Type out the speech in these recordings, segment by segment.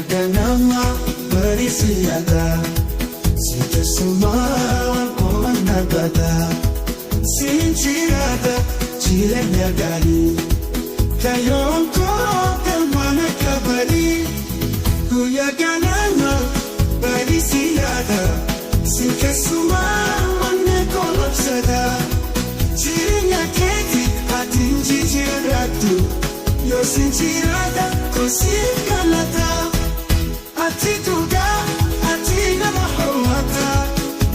Guyyaa ganama bariisi yaada. Si keessumaa qo'annaa baata. Siin jiraata jireenya gaarii. Kaayyoon koo galmaan akka barii. Guyyaa ganama bariisi yaada. Si keessumaa onnee koo labsata. Jireenya keeti ati hin jijjiirrattu. Yoo siin jiraata kosiif galata. Ati dhugaa, ati nama hawwata.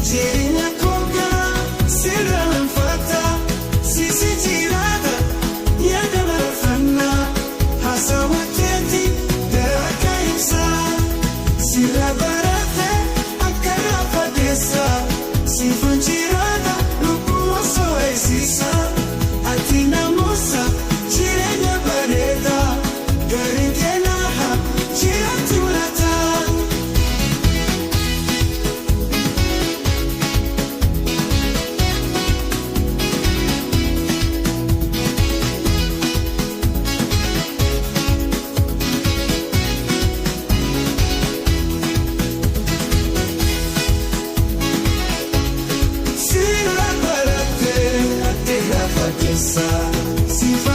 Jireenya koo gara sirra lanfata. Sisi jiraata yaada barfannaa. Haasawa keeti gara ibsaa. Sirra barate akka lafa keessa. Siifan jiraata lubbuu osoo eegsisa. Ati namuusa jireenya bareeda. Gariin keenyaa jiraatu laata. Sirra barate ati lafa keessa. Siifan